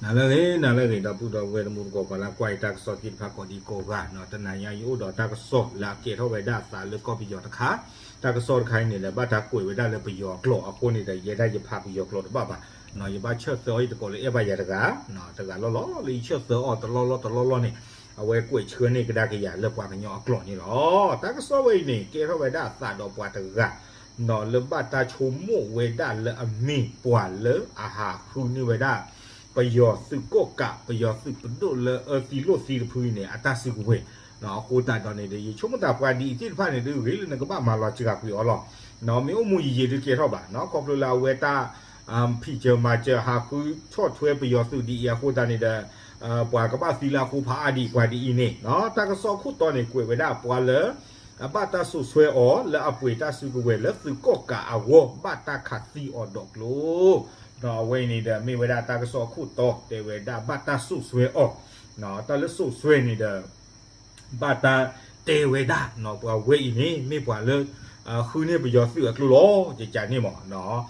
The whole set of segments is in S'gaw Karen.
နၤလၢအဂ့ၤ နၤလၢအဂ့ၤ ဒီပုၢ်ဒီဝဲၢ်တံၤသကိး ပှၤလၢကွၢ်အံၤတၢ်ကစီၣ်သ့ၣ်တဖၣ်ကိးဒံကိးဂၤ, တနၤညါယအိၣ်ဒီးတၢ်ကစီၣ်လၢအကဲထီၣ်ဝဲဒၣ်အသးလၢကီၢ်ပယီၤတခါ, တၢ်ကစီၣ်တခါအံၤန့ၣ် လၢဘၣ်တၢ်ကွဲးဝဲဒၣ်လၢပယီၤကျိာ်အဃိန့ၣ်ဒီး ယဲဒၣ်ယဖးပယီၤကျိာ်တဘၣ်ဘၣ်, ယဘၣ်ဆၢၣ်သၢအီၤ ယတကိးလၢအဲၣ်ဘၣ်ယၤတဂၤ, တဂၤလီၢ်လီၢ်လၢယဆၢၣ်သၢအီၤတလီၢ်လီၢ်တလီၢ်လီၢ်န့ၣ်, အဝဲကွဲးဆှၢန့ၢ်ကဒါက့ၤယၤလၢပှၤကညီအကျိာ်န့ၣ်လီၤ. တၢ်ကစီၣ်ဝဲအံၤန့ၣ် ကဲထီၣ်ဝဲဒၣ်အသးဒီးပှၤတဂၤ လၢဘၣ်တၢ်ဆိကမိၣ်ဝဲဒၣ်လၢအမ့ၢ်ပှၤလၢအဟးဃုန့ၢ်ဝဲဒၣ် ပယီၤသုးကီၣ်ကး ပယီၤသုးပဒိၣ်လၢအၢသံလိၣ်သံတဖုအံၤန့ၣ် အတၢ်စုကဝဲၤ, အဃိသတးဒီးန့ၣ်ဒီး ယဆိကမိၣ်သးပှၤဒ်အံၤသ့ၣ်တဖၣ်န့ၣ် ဒုးဂ့ၤလၢနကဘၣ်မၤလီၤစှၤကွံာ်အီၤလီၤ. မ့ၢ်အိၣ်မူယံာ်ယံာ်ဒုးကဲထီၣ်ဘၣ်, ခီဖျိလၢအဝဲတၢ် ဖံးစၢၤမၤစၢၤဟးဃုဆီၣ်ထွဲပယီၤသုးဒ်အံၤအဃိသတးန့ၣ်ဒီး ပှၤကဘၣ်သံလၢအဃိဖးအါဒံးပှၤဒ်အံၤန့ၣ်, တၢ်ကစီၣ်အခိၣ်တီန့ၣ် ကွဲးဝဲဒၣ်ပှၤလၢ အဘၣ်တၢ်စိာ်ဆှၢအီၤလၢအပှ့ၤတၢ်စုကဝဲၤလၢသုးကီၣ်ကးအဂီၢ် ဘၣ်တၢ်ခးသံအီၤဒီးကျိ, အဝဲအံၤန့ၣ်ဒီးမ့ၢ်ဝဲဒၣ်တၢ်ကစီၣ်အခိၣ်တီတဲဝဲဒၣ်ဘၣ်တၢ်စိာ်ဆှၢအီၤ, တၢ်လၢစိာ်ဆှၢန့ၣ်ဒီး ဘၣ်တၢ်တဲဝဲဒၣ် ပှၤဝဲအံၤန့ၣ် မ့ၢ်ပှၤလၢ ဃုန့ၢ်ပယီၤသုးအကျိလီၤ ကကးန့ၣ်မး,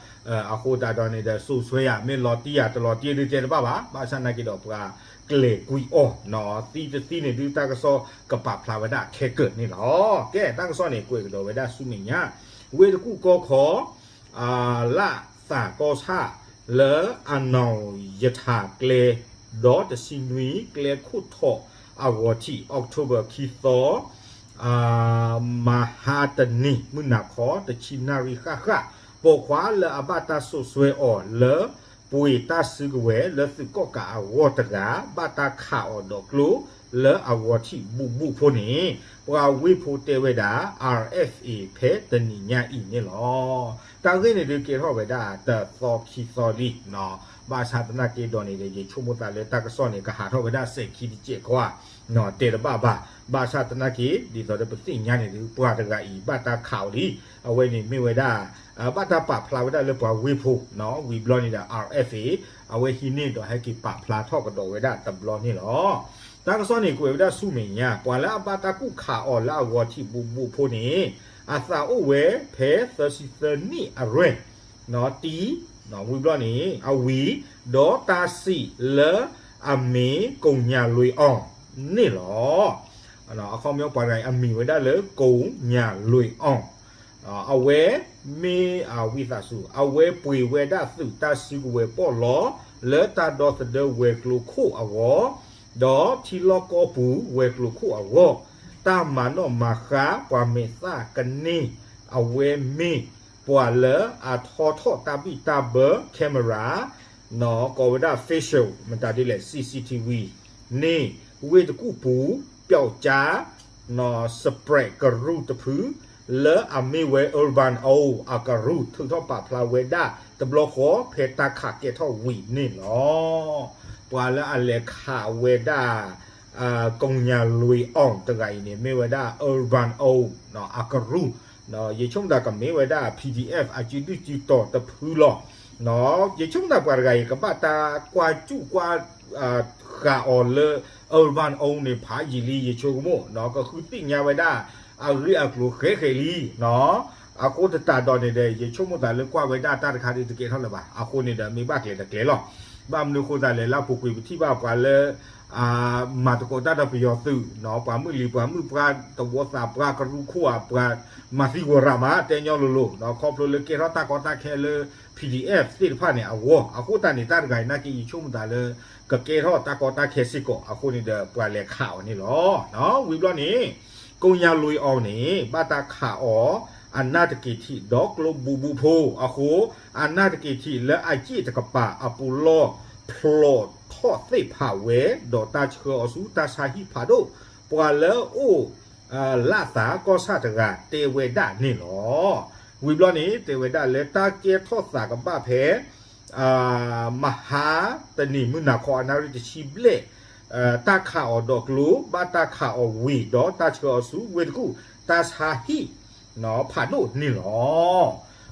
အဃိသတးဒီးန့ၣ်ဒီး စိာ်ဆှၢယၤ မ့ၢ်လီၤတံၢ်ယၤတလီၤတံၢ်ဒုးတဲတဘၣ်ဘၣ်, ဘၣ်ဆၣ်နာ်က့ဒီးပှၤကျဲၤကွံာ်အီၤ, သံတသံန့ၣ်ဒုး တၢ်ကစီၣ်ကပာ်ဖျါဝဲဒၣ်ခဲကၢၢ်န့ၣ်လီၤ. ကဲ တၢ်ကစီၣ်န့ၣ် ကွဲးကဒီးဝဲဒၣ်ဆူမဲာ်ညါ, ဝ့ၢ်တကူၣ်ကီခီ လၣ်သးကီၢ်ဆၣ် လၢအနီၢ်ယထၢၣ်ကျဲ ဒီးတဆံနွံ ကျဲခိၣ်ထီၣ်အဂီၤထံး October ခံသီ မဟါတနံၤ မုၢ်နၤခီ တဆံနၣ်ရံၣ်ဃၣ်ဃၣ် ပိာ်ခွါလၢအဘၣ်တၢ်စိာ်ဆှၢအီၤလၢ ပှ့ၤတၢ်စုကဝဲၤလၢသုးကီၣ်ကးအဂီၢ်တဂၤ ဘၣ်တၢ်ခးအီၤဒီးကျိ လၢအဂီၤထံးဘူးဘူးဖိန့ၣ် ပှၤဝ့ၢ်ဖိတဲဝဲဒၣ် RFA ဖဲတနံၤညါအံၤန့ၣ်လီၤ. တၢ်ဂ့ၢ်န့ၣ်ဒုးကဲထီၣ်ဝဲဒၣ်တသီခံသီလံ, ဘၣ်ဆၣ်သနာ်က့ဒီးန့ၣ်ဒီး ယဆိကမိၣ်သးလၢတၢ်ကစီၣ်န့ၣ် ကဟးထီၣ်ဝဲဒၣ်စဲးခံတစဲးခွါ တဲတဘၣ်ဘၣ်, ဘၣ်ဆၣ်သနာ်က့ ဒ်သိးဒီးပသ့ၣ်ညါန့ၣ်ဒုး ပှၤတဂၤအံၤ ဘၣ်တၢ်ခးအီၤလံ, အဝဲန့ၣ်မ့ၢ်ဝဲဒၣ် ဘၣ်တၢ်ပာ်ဖျါဝဲဒၣ်လၢပှၤဝ့ၢ်ဖိ, ဝံၤဘျီန့ၣ်ဒီး RFA အဝဲဟံးန့ၢ်ဒီးဟဲက့ၤပာ်ဖျါထီၣ်ကဒီးဝဲဒၣ်တဘျီန့ၣ်လီၤ. တၢ်ကစီၣ်န့ၣ် ကွဲးဝဲဒၣ်ဆူမဲာ်ညါ ပှၤလၢအဘၣ်တၢ်ကူၣ်ခးအီၤလၢအဂီၤထံးဘူးဘူးဖိန့ၣ် အသးအိၣ်ဝဲဖဲသၢဆံသၢနံၣ်အရွဲၣ် တံ ဝံၤဘျီန့ၣ် အဝံၤ ဒီးတၢ်စံးလၢအမ့ၢ်ကိၣ်ညၣ်လွံၢ်အီၣ်န့ၣ်လီၤ. အခီပညီပှၤတဂၤအံၤ အမံၤဝဲဒၣ်လၢကိၣ်ညၣ်လွံၢ်အီၣ်, အဝဲမ့ၢ်အဝံသးစူၤ အဝဲပှ့ၤဝဲဒၣ်သုးတၢ်စုကဝဲၤပီၣ်လီၤ လၢတၢ်ဒီသဒၢဝဲၤကျိၤခိၣ်အဂီၢ်, ဒီးထံလီၢ်ကီၢ်ပူၤဝဲၤကျိၤခိၣ်အဂီၢ်, တၢ်မၤနီၣ်မၤဃါပှၤမဲာ်သၣ်ကန့ၢ် အဝဲမ့ၢ်ပှၤလၢအထီထီၣ်တၢ်ဘံၣ်တၢ်ဘၢ camera ကိးဝဲဒၣ် facial မတၤဒ်လဲၣ် CCTV န့ၣ် ဝ့ၢ်တကူၣ်ပူၤ ပျောက်ကျား စပြဲးကရူၢ်တဖု လၢအမ့ၢ်ဝဲ Urban O အကရူၢ် ထုးထီၣ်ပာ်ဖျါဝဲဒၣ်တဘျီဃီ ဖဲတၢ်ခးကဲထီၣ်ဝံၤန့ၣ်လီၤ. ပှၤလၢအလဲၤခးဝဲဒၣ် ကိၣ်ညၣ်လွံၢ်အီၣ် တဂၤအံၤန့ၣ် မ့ၢ်ဝဲဒၣ် Urban O အကရူၢ်, ယဆိကမိၣ်တၢ်ကမ့ၢ်ဝဲဒၣ် PDF အစုဒုၣ်စုတီၤတဖုလီၤ. ယဆိကမိၣ်တၢ်ပှၤတဂၤအံၤ ကဘၣ်တၢ်ကွၢ်စူၣ်ကွၢ် ဃာ်အီၤလၢ Urban O န့ၣ် ဖးယံာ်လံ ယဆိကမိၣ်, ကဃုသ့ၣ်ညါဝဲဒၣ် အဂ့ၢ်အကျိၤဃဲၤဃဲၤလံ. အဃိသတးဒီးန့ၣ်ဒီး ယဆိကမိၣ်သးလၢကွၢ်ဝဲဒၣ်တၢ်တခါဒုးတကဲထီၣ်လၢၤဘၣ်. အဃိန့ၣ်ဒီး မ့ၢ်ဘၣ်ကျဲၤတကျဲၤလီၤ. ဘၣ်မနုၤအဃိသတးလဲၣ် လၢအပူၤကွံာ်ပထံၣ်ဘၣ်ပှၤလၢ မၤသကိးတၢ်ဒီးပယီၤသုး, ပှၤမုၢ်လံၤပှၤမုၢ်ပှၢ် သဝီသးပှၢ် ကရူၢ်ခိၣ်ဧါ ပှၤမၤသံဝီၤရၤမး တဲညီလိၤလိၤ, ခီဖျိလၢကဲထီၣ်တၢ်ကီတၢ်ခဲလၢ PDF သ့ၣ်တဖၣ်န့ၣ်အဂီၢ်, အဃိသတးန့ၣ် တၢ်တဂၤအံၤနာ်က့ ယဆိကမိၣ်သးလၢ ကကဲထီၣ်တၢ်ကီတၢ်ခဲစ့ၢ်ကီး, အဃိန့ၣ်ဒီး ပှၤလဲၤခးအီၤန့ၣ်လီၤ. ဝံၤဘျီန့ၣ် ကိၣ်ညၣ်လွံၢ်အီၣ်န့ၣ် ဘၣ်တၢ်ခးအီၤ အနၢ်တက့ၤထံးဒီးကျိဘူးဘူးဖိအဃိ, အနၢ်တက့ၤထံးလၢအစ့ၣ်တကပၤအပူၤလီၢ် ဖျိးထီၣ်သ့ၣ်ဖးဝဲ ဒီးတၢ်ဆှၢအီၤဆူတၢ်ဆါဟံၣ်ဖးဒိၣ်, ပှၤလၢအိၣ် လၣ်သးကီၢ်ဆၣ်တဂၤတဲဝဲဒၣ်န့ၣ်လီၤ. ဝံၤဘျီန့ၣ် တဲဝဲဒၣ်လၢတၢ်ကဲထီၣ်သးကဘၣ်ဖဲ မဟါတနံၤမုၢ်နၤခီအနၣ်ရံၣ်တဆံဘျဲၣ် တၢ်ခးအီၤဒီးကျိ ဘၣ်တၢ်ခးအီၤဝံၤ ဒီးတၢ်ဆှၢအီၤဆူဝ့ၢ်တကူၣ် တၢ်ဆါဟံၣ် ဖးဒိၣ်န့ၣ်လီၤ.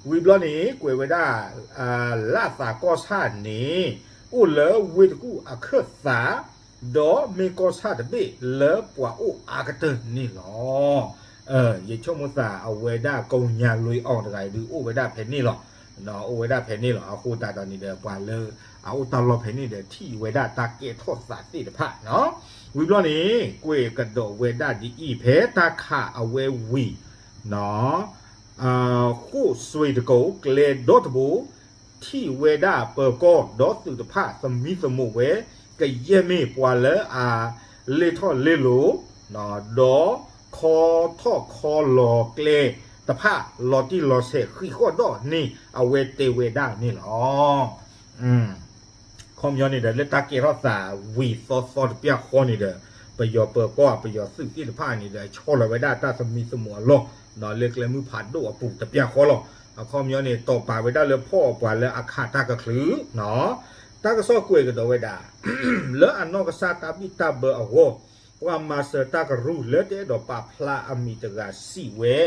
ဝံၤဘျီန့ၣ် ကွဲးဝဲဒၣ် လၣ်သးကီၢ်ဆၣ်န့ၣ် အိၣ်လၢဝ့ၢ်တကူၣ်အခၢၣ်သး ဒီးမ့ၢ်ကီၢ်ဆၣ်တဘ့ၣ်လၢပှၤအိၣ်အါကတၢၢ်န့ၣ်လီၤ. ယဆိကမိၣ်သးအဝဲဒၣ်ကိၣ်ညၣ်လွံၢ်အီၣ်တဂၤအံၤဒုးအိၣ်ဝဲဒၣ်ဖဲန့ၣ်လီၤ. အိၣ်ဝဲဒၣ်ဖဲန့ၣ်လီၤ. အဃိသတးဒီးန့ၣ်ဒီး ပှၤလၢ အအိၣ်တၢ်လီၢ်ဖဲန့ၣ်ဒီး ထံၣ်ဝဲဒၣ်တၢ်ကဲထီၣ်သးသ့ၣ်တဖၣ်နီၤ. ဝံၤဘျီန့ၣ် ကွဲးကဒီးဝဲဒၣ်ဒ်အံၤ ဖဲတၢ်ခးအဝဲဝံၤနီၤ ဃိၣ်စွ့တကိး ကျဲဒီတဘိ ထံၣ်ဝဲဒၣ်ပၢၤကီၢ်ဒီးသုးတဖၣ် သမံသမိးဝဲ ကယဲၢ်မ့ၢ်ပှၤလၢအလဲၤထီၣ်လဲၤလီၤ ဒီးခီထီၣ်ခီလီၤကျဲတဖၣ် လီၤတံၢ်လီၤဆဲးဃံးဃီၣ်ဒီးန့ၣ် အဝဲတဲဝဲဒၣ်န့ၣ်လီၤ. ခီပညီန့ၣ်ဒီး လၢတၢ်ကဲထီၣ်သးဝံၤသီသီတပျၢ်ဃီန့ၣ်ဒီး ပယီၤပၢၤကီၢ် ပယီၤသုးသ့ၣ်တဖၣ်န့ၣ်ဒီး ဆီလီၤဝဲဒၣ်တၢ်သမံသမိးအလီၢ် လၢကျဲမုၢ်ဖးဒိၣ်အပူၤတပျၢ်ဃီလီၤ. အခီပညီန့ၣ် တီၢ်ပာ်ဝဲဒၣ်လၢဖီၣ်ပှၤလၢအခးတၢ်ကချုး တၢ်ကစီၣ်ကွဲးကဒီးဝဲဒၣ် လၢအနီၢ်ကစၢ်တၢ်ဘံၣ်တၢ်ဘၢအဂီၢ် ပှၤမၤစၢၤတၢ်ကရူၢ်လၢတအဲၣ်ဒိးပာ်ဖျါအမံၤတဂၤစံးဝဲ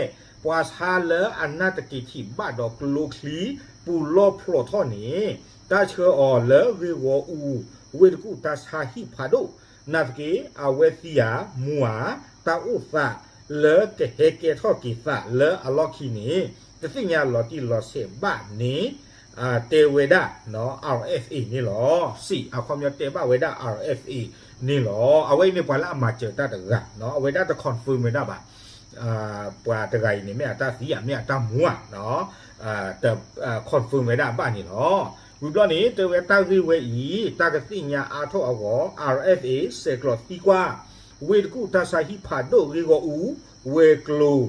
ပှၤဆါလၢအနၢ်တက့ၤထံးဘၣ်ဒီးကျိချံပူၤလီၢ်ဖျိးထီၣ်န့ၣ် တၢ်ဆှၢအီၤလၢဂ့ၢ်ဂီၤအူ ဝ့ၢ်တကူၣ်တၢ်ဆါဟံၣ်ဖးဒိၣ် နာ်သက့ အဝဲသံဧါ မူဧါ တၢ်အိၣ်သးလၢကဟဲကဲထီၣ်က့ၤသးလၢအလီၢ်ခံန့ၣ် တသ့ၣ်ညါလီၤတံၢ်လီၤဆဲးဘၣ်န့ၣ် တဲဝဲဒၣ် RFA န့ၣ်လီၤ. စံး အခီပညီတဲဘၣ်ဝဲဒၣ် RFA န့ၣ်လီၤ. အဝဲအံၤန့ၣ်ပှၤလၢအမၤစၢၤတၢ်တဂၤ အဝဲဒၣ်တ confirm ဝဲဒၣ်ဘၣ် ပှၤတဂၤအံၤန့ၣ် မ့ၢ်အတၢ်သံဧါ မ့ၢ်အတၢ်မူဧါ တ confirm ဝဲဒၣ်ဘၣ်န့ၣ်လီၤ. ဝံၤဘျီန့ၣ် တဲဝဲတၢ်ဂ့ၢ်ဝဲအံၤ တၢ်ကသ့ၣ်ညါအါထီၣ်အဂီၢ် RFA ဆဲးကျိးသံကွၢ် ဝ့ၢ်တကူၣ်တၢ်ဆါဟံၣ်ဖးဒိၣ်ဂ့ၢ်ဂီၤအူ ဝဲၤကျိၤ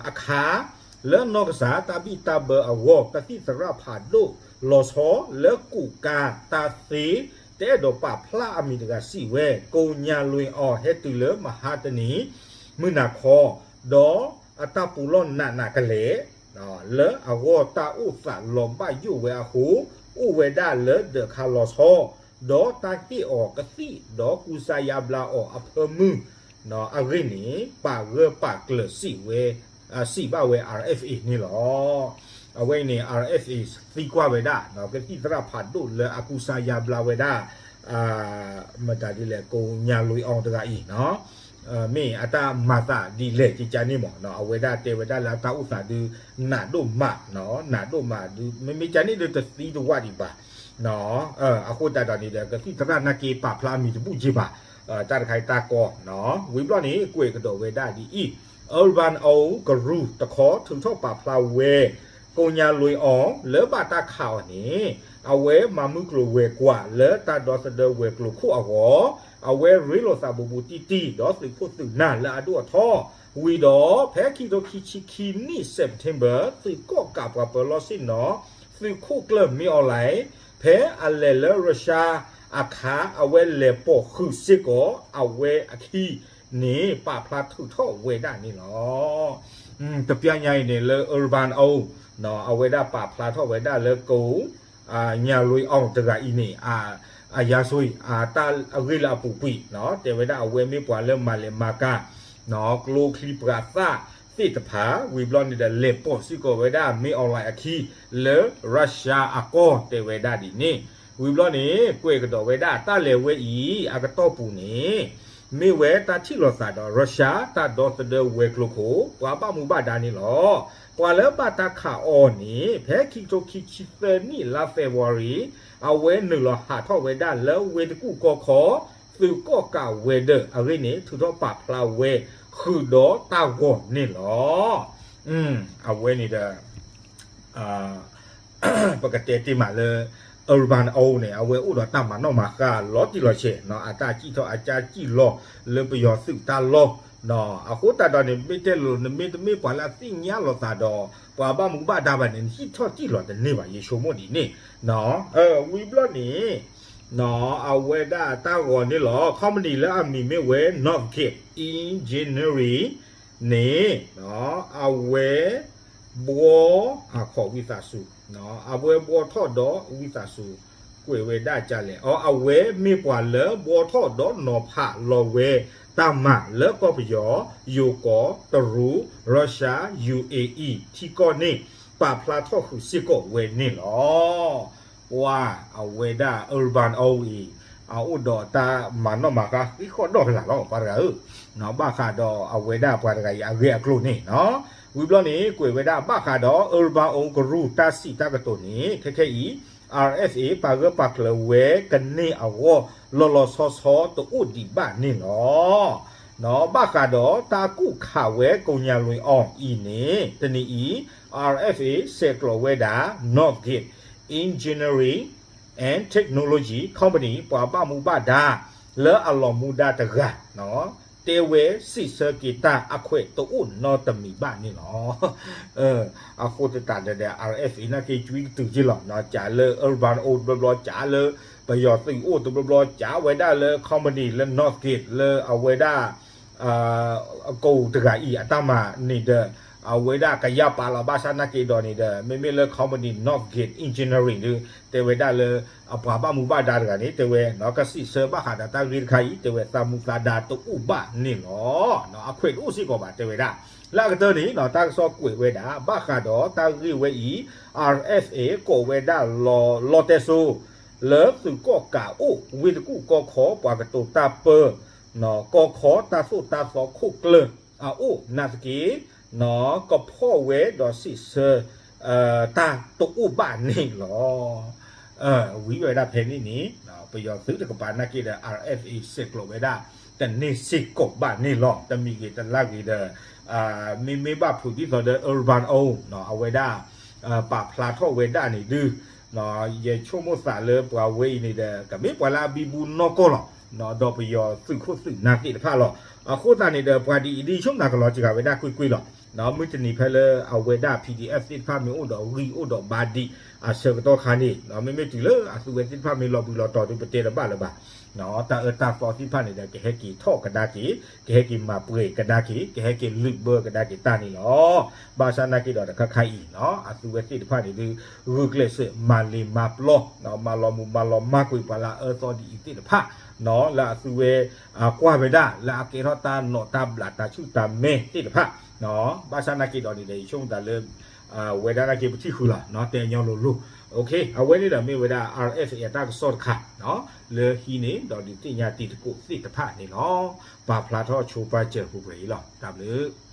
အခါ လၢနီၢ်ကစၢ်တၢ်ဘံၣ်တၢ်ဘၢအဂီၢ် ကသံၣ်သရၣ်ဖးဒိၣ်လီၤဆီ လၢကူးကါတၢ်သ့ တအဲၣ်ဒိးပာ်ဖျါအမံၤတဂၤစံးဝဲ ကိညါလွံၢ်အီၤ ဟဲတုၤလၢမဟါတနံၤ မုၢ်နၤခီ ဒီးအတၢ်ပူၤလီၢ်နးနးကလဲာ် လၢအဂီၢ်တၢ်အိၣ်သးလီၤဘၣ်ယိၣ်ဝဲအဃိ အိၣ်ဝဲဒၣ်လၢဒၢးခါလီၤဆီ ဒီးတၢ်ဟ့ၣ်အီၤကသံၣ် ဒီးကူစါယါဘျါအီၤအဖၢမုၢ် အဂ့ၢ်န့ၣ် ပာ်ဂၢၢ်ပာ်ကျၢၤစံးဝဲ စံးဘၣ်ဝဲ RFA န့ၣ်လီၤ. အဝဲအံၤန့ၣ် RFA သံကွၢ်ဝဲဒၣ် ကသံၣ်သရၣ်ဖးဒိၣ်လၢအကူစါယါဘျါဝဲဒၣ် မတၤဒ်လဲၣ် ကိညါလွံၢ်အီၤတဂၤအံၤ မ့ၢ်အတၢ်မၤသးဒ်လဲၣ်ကကန့ၣ်မး အဝဲဒၣ်တဲဝဲဒၣ်လၢအတၢ်အိၣ်သးဒုး နးဒိၣ်မး နးဒိၣ်မးဒုး မ့မ့ၢ်ကန့ၣ်ဒုးတသံတဝၢ်ဒံးဘၣ် အဃိသတးဒီးန့ၣ်ဒီး ကသံၣ်သရၣ်နာ်က့ပာ်ဖျါအမံၤတဘူၣ်က့ဘၣ် တၢ်တခါအံၤတၢ်ကီ ဝံၤဘျီန့ၣ် ကွဲးကဒီးဝဲဒၣ်ဒ်အံၤ Urban Old ကရူၢ်တခီထုးထီၣ်ပာ်ဖျါဝဲ ကိညါလွံၢ်အီၤ လၢဘၣ်တၢ်ခးအီၤန့ၣ် အဝဲမၤမုၢ်ကျိၤဝဲၤကွာ်လၢတၢ်ဒီသဒၢဝဲၤကျိၤခိၣ်အဂီၢ် အဝဲရ့လိာ်သးဘူးဘူးတံၢ်တံၢ် ဒီးသုးခိၣ်သုးနၢ်လၢအဒိၣ်အထီ ဝံၤဒီး ဖဲခံကထိခံဆံခံနံၣ် September သုးကီၣ်ကးပှၤပၢၤလီၢ်ဆ့ၣ်နီၤ သုးခိၣ်ကျၢၢ်မ့ၢ်အီလဲၣ် ဖဲအလဲၤလၢရၢၡါအခါ အဝဲလဲၤပိာ်ဃုာ်စ့ၢ်ကီး အဝဲအခံန့ၣ် ပာ်ဖျါထုးထီၣ်ဝဲဒၣ်န့ၣ်လီၤ. တပျၢ်ညါအံၤန့ၣ်လၢ Urban Old အဝဲဒၣ်ပာ်ဖျါထီၣ်ဝဲဒၣ်လၢကိ ညါလွံၢ်အီၤတဂၤအံၤန့ၣ် အရာဇဝင် တၢ်အဂ့ၢ်လၢအပူၤကွံာ် တဲဝဲဒၣ်အဝဲမ့ၢ်ပှၤလၢမၤလဲၤမၤကၤ ကျိချံပှၤသၣ်သ့ၣ်တဖၣ် ဝံၤဘျီန့ၣ်ဒီး လဲၤပိာ်စ့ၢ်ကီးဝဲဒၣ် မ့ၢ်အီလဲၣ်အခံ လၢရၢၡါအကီၢ် တဲဝဲဒၣ်ဒ်န့ၣ် ဝံၤဘျီန့ၣ် ကွဲးကဒီးဝဲဒၣ် တၢ်လဲၤဝဲအံၤ အကတီၢ်ပူၤန့ၣ် မ့ၢ်ဝဲတၢ်ထံၣ်လိာ်သးဒီး ရၢၡါ တၢ်ဒီသဒၢဝဲၤကျိၤခိၣ် ပှၤဘၣ်မူဘၣ်ဒါန့ၣ်လီၤ. ပှၤလၢဘၣ်တၢ်ခးအီၤန့ၣ် ဖဲခံကထိခံဆံသၢနံၣ် လါ February အဝဲနုာ်လီၤဟးထီၣ်ဝဲဒၣ်လၢဝ့ၢ်တကူၣ်ကီခီ သုးကီၣ်ကးဝဲၤဒၢးအဂ့ၢ်န့ၣ် ထုးထီၣ်ပာ်ဖျါဝဲ ဃုာ်ဒီးတၢ်ဂီၤန့ၣ်လီၤ. အဝဲန့ၣ်ဒီး ပကတဲတ့ၢ်မးလၢ Urban Old န့ၣ် အဝဲအိၣ်ဒီးတၢ်မၤနီၣ်မၤဃါလီၤတံၢ်လီၤဆဲး အတၢ်စံၣ်ထီၣ်အကၢ်စံၣ်လီၤလၢပယီၤသုးတၢ်လီၢ် အဃိသတးဒီးန့ၣ် မ့ၢ်တဲလိၤ နမ့ၢ်တမ့ၢ်ပှၤလၢအသ့ၣ်ညါလိာ်သးဒီး ပှၤဘၣ်မူဘၣ်ဒါဘၣ်န့ၣ် နစံၣ်ထီၣ်စံၣ်လီၤတန့ၢ်ဘၣ် ယဆိကမိၣ်ဒ်န့ၣ် ဝံၤဘျီန့ၣ် အဝဲဒၣ်တၢ်ဂီၤန့ၣ်လီၤ company လၢအမံၤမ့ၢ်ဝဲ Northgate Engineering န့ၣ် အဝဲ ဘှီ အခီၣ်ဝံသးစူၤ အဝဲဘှီထီၣ်ဒီးဝံသးစူၤ ကွဲးဝဲဒၣ်ကလဲၣ် အဝဲမ့ၢ်ပှၤလၢဘှီထီၣ်ဒီးနီၤဖးလီၤဝဲ တၢ်မၤလၢကီၢ်ပယီၤ ယိၤကီၢ် တရူး ရၢၡါ ယူၣ်အ့အံၤ ထံကီၢ်န့ၣ် ပာ်ဖျါထီၣ်ဃုာ်စ့ၢ်ကီးဝဲန့ၣ်လီၤ. ပှၤအဝဲဒၣ် Urban Old အံၤ အအိၣ်ဒီးတၢ်မၤနီၣ်မၤဃါဃံးဃီၣ်ဒီၣ်ကလာ်လီၤ ပှၤတဂၤဧၢ, ဘၣ်ဃးဒီးအဝဲဒၣ်ပှၤတဂၤအံၤအဂ့ၢ်အကျိၤန့ၣ်, ဝံၤဘျီန့ၣ် ကွဲးဝဲဒၣ်ဘၣ်ဃးဒီး Urban Old ကရူၢ်တၢ်စံးတၢ်ကတိၤန့ၣ် ခဲခဲအံၤ RFA ပာ်ဂၢၢ်ပာ်ကျၢၤဝဲကန့ၢ်အဂီၢ် လီၤလီၤဆီဆီတအိၣ်ဒံးဘၣ်န့ၣ်လီၤ. ဘၣ်ဃးဒီးတၢ်ကူၣ်ခးဝဲကိညါလွံၢ်အီၤအံၤန့ၣ် တနံၤအံၤ RFA ဆဲးကျိးဝဲဒၣ် Northgate Engineering and Technology Company ပှၤဘၣ်မူဘၣ်ဒါ လၢအလီၤမူဒါတဂၤ တဲဝဲစံးဆၢက့ၤတၢ်အခွဲးတအိၣ်နီတမံၤဘၣ်န့ၣ်လီၤ. အဃိသတးဒီး RFA နာ်က့ ကွံကတုၤက့လီၤ, ကးလၢ urban အိၣ်တဘျီဘျီ, ကးလၢပယီၤသုးအိၣ်တဘျီဘျီ, ကးဝဲဒၣ်လၢ company လၢ Northgate လၢအဝဲဒၣ် အကိာ်တဂၤအံၤအတၢ်မၤန့ၣ်ဒီး အဝဲဒၣ်ကယၢ်ပာ်လီၤဘၣ်ဆၣ်နာ်က့ဒီးန့ၣ်ဒီး မ့မ့ၢ်လၢ company Northgate Engineering ဒီး တဲဝဲဒၣ်လၢ အပှၤဘၣ်မူဘၣ်ဒါတဂၤန့ၣ် တဲဝဲ ကစံးဆၢဘၣ်ဃးဒီးတၢ်ဂ့ၢ်တခါအံၤ တဲဝဲသးမူသးဒါတအိၣ်ဘၣ်န့ၣ်လီၤ. အခွဲးတအိၣ်စ့ၢ်ကီးဘၣ် တဲဝဲဒၣ်. လၢအကတၢၢ်န့ၣ် တၢ်ကစီၣ်ကွဲးဝဲဒၣ် ဘၣ်ဃးဒီးတၢ်ဂ့ၢ်ဝဲအံၤ RFA ကိးဝဲဒၣ်လီတဲစိ လၢသုးကီၣ်ကးအိၣ် ဝ့ၢ်တကူၣ်ကီခီ ပှၤကတိၤတၢ်ပၢ ကီခီတၢ်သိၣ်တၢ်သီခိၣ်ကျၢၢ်အအိၣ်နာ်သက့ ကဖီၣ်ဝဲဒီးစံးဆၢ တၢ်တအိၣ်ဘၣ်န့ၣ်လီၤ. ဝံၤဝဲဒၣ်ဖဲန့ၣ်န့ၣ် ပယီၤသုးတကပၤနာ်က့ဒီး RFA ဆဲးကျိးဝဲဒၣ် တန့ၢ်စ့ၢ်ကီးဘၣ်န့ၣ်လီၤ. တမံၤဂ့ၤတလါဂ့ၤဒီး မ့မ့ၢ်ဘၣ်ဖုးဒ်သိးဒီး urban အိၣ် အဝဲဒၣ် ပာ်ဖျါထီၣ်ဝဲဒၣ်န့ၣ်ဒုး ယဆိကမိၣ်သးလၢပှၤဝဲအံၤန့ၣ်ဒီး ကမ့ၢ်ပှၤလၢအဘံဘူနီၢ်ကီၢ်လီၤ. ဒီးပယီၤသုးခိၣ်သုးနၢ်သ့ၣ်တဖၣ်လီၤ. အဃိသတးန့ၣ်ဒီး ပှၤဒ်အံၤဒ်ဆိကမိၣ်သးကလီၤစှၤဝဲဒၣ်ကွ့ၢ်ကွ့ၢ်လီၤ. မုၢ်တနံၤဖဲလၢအဝဲဒၣ် PDF သ့ၣ်တဖၣ်မ့ၢ်အိၣ်ဒီးဂံၢ်အိၣ်ဒီးဘါဒံးအဆၢကတီၢ်ခါန့ၣ် မ့မ့ၢ်တုၤလၢအသုဝဲသ့ၣ်တဖၣ်မ့ၢ်လီၤဘှံးလီၤတီၤဒုး ပတဲတဘၣ်လၢၤဘၣ်. တၢ်အၢတၢ်သီသ့ၣ်တဖၣ်န့ၣ်ဒီး ကဟဲက့ၤထီၣ်ကဒါက့ၤ, ကဟဲက့ၤမၤပှဲၤကဒါက့ၤ, ကဟဲက့ၤလုးဘၢကဒါက့ၤတၢ်န့ၣ်လီၤ. ဘၣ်ဆၣ်နာ်က့ဒီးတခါခါအံၤ အသုဝဲသ့ၣ်တဖၣ်န့ၣ်ဒုး ဂုာ်ကျဲးစၢးမၤလ့ၤမၤပျီ မၤလီၤမုၢ်မၤလီၤမၢ်ကွံာ်ပှၤလၢအအၢသီဒ်အံၤသ့ၣ်တဖၣ် လၢအသုဝဲ ကွၢ်ဝဲဒၣ်လၢအကဲထီၣ်တၢ်နီၣ်တၢ်ဘျးတၢ်ဆူၣ်တၢ်မဲသ့ၣ်တဖၣ် ဘၣ်ဆၣ်နာ်က့ဒီးန့ၣ်ဒီး ယဆိကမိၣ်သးလၢ ဝဲဒၣ်နာ်က့ပထံၣ်ဃုာ်လီၤ တဲညီလိၤလိၤ. အဝဲန့ၣ်ဒီးမ့ၢ်ဝဲဒၣ် RFA အတၢ်ကစီၣ်တခါ လၢဟံးန့ၢ်ဒီးဒုးသ့ၣ်ညါတံၤသကိးသ့ၣ်တဖၣ်န့ၣ်လီၤ. ပာ်ဖျါထီၣ်ဆိပာ်စၢၤပူၤဖဲအံၤလီၤ. တၢ်ဘျုး